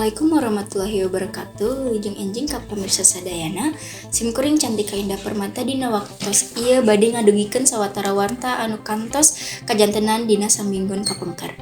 Assalamualaikum warahmatullahi wabarakatuh. Wilujeng enjing ka pamirsa sadayana. Simkuring Cantika Indah Permata dina waktos ieu bade ngadugikeun sawatara warta anu kantos kajantenan dina saminggon kapengker.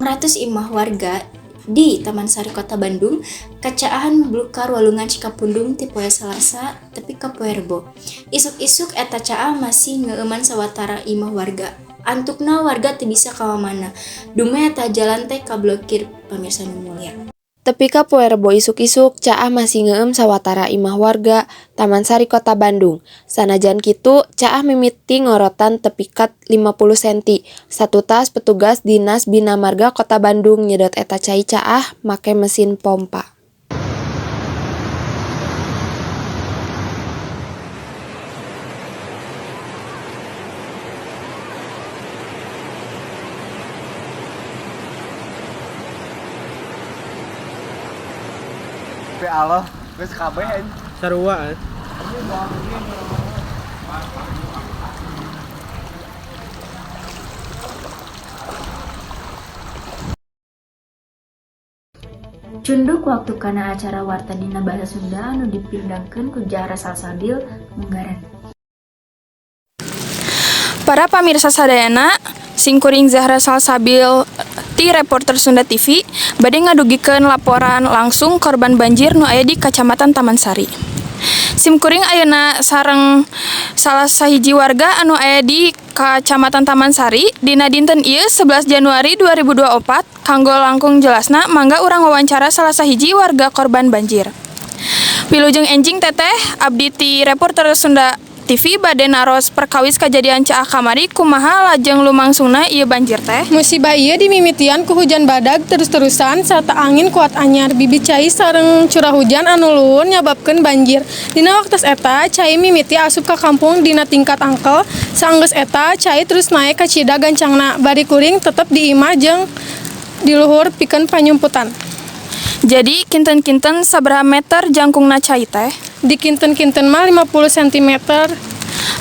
Ratus imah warga di Taman Sari Kota Bandung kacaahan blukar walungan Cikapundung ti poe Salasa tepi ka poe Rebo. Isuk-isuk eta caah masih ngeueuman sawatara imah warga. Antukna warga teu bisa ka mamana. Dume eta jalan teh kablokir, pamirsa nu mulia. Tepi ka poe Rebo isuk-isuk, caah masih ngeueum sawatara imah warga Taman Sari Kota Bandung. Sanajan kitu, caah mimiti ngorotan tepi ka 50 senti. Satutas petugas Dinas Bina Marga Kota Bandung nyedot eta cai caah make mesin pompa. Allah, geus kabeh anjing. Sarua. Cunduk waktu kana acara warta dina basa Sunda anu dipindangkeun ku Zahra Salsabil Munggaran. Para pamirsa sadayana, simkuring Zahra Salsabil ti reporter Sunda TV bade ngadugikeun laporan langsung korban banjir nu aya di Kacamatan Taman Sari. Simkuring ayeuna sareng salah sahiji warga anu aya di Kacamatan Taman Sari dina dinten ieu 11 Januari 2024. Kanggo langkung jelasna, mangga urang wawancara salah sahiji warga korban banjir. Wilujeng enjing, Teteh. Abdi ti reporter Sunda TV bade naros perkawis kejadian caah kamari, kumaha lajeng lumangsungna ieu banjir teh? Musibah ieu dimimitian ku hujan badag terus-terusan sarta angin kuat anyar. Bibit cai sareng curah hujan anu luhur nyababkeun banjir. Dina waktos eta cai mimiti asup ka kampung dina tingkat angkel. Sanggeus eta cai terus naek kacida gancangna. Bari kuring tetep di imah jeung di luhur pikeun panyumputan. Jadi kinten-kinten sabaraha meter jangkungna cai teh? Dikinten-kinten mah 50 cm.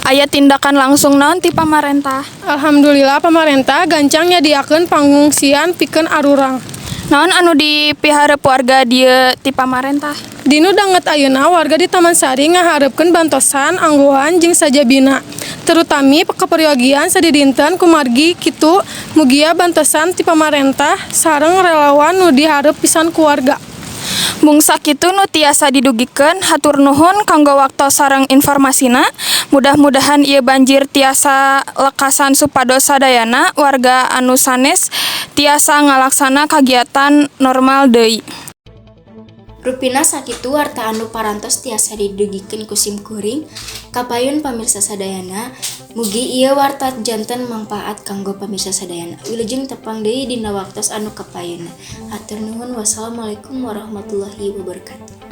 Aya tindakan langsung naon ti pamarentah? Alhamdulillah, pamarentah gancang nyadiakeun pangungsian pikeun arurang. Naon anu dipiharep warga dieu ti pamarentah? Dinu danget ayeuna warga di Taman Sari ngaharepkeun bantosan anggohan jeung sajabina. Terutami kaperyogian sadidinten, kumargi kitu mugia bantosan ti pamarentah sareng relawan nu diharep pisan ku warga. Mung sakitu nu tiasa didugikeun, hatur nuhun kanggo waktos sareng informasina. Mudah-mudahan ieu banjir tiasa lekasan supados sadayana warga anu sanes tiasa ngalaksana kagiatan normal deui. Rupina sakitu warta anu parantos tiasa didugikeun ku simkuring kapayun pamirsa sadayana. Mugi ieu warta janten mangpaat kanggo pamirsa sadayana. Wilujeng tepang deui dina waktos anu kapayunna. Hatur nuhun, wassalamualaikum warahmatullahi wabarakatuh.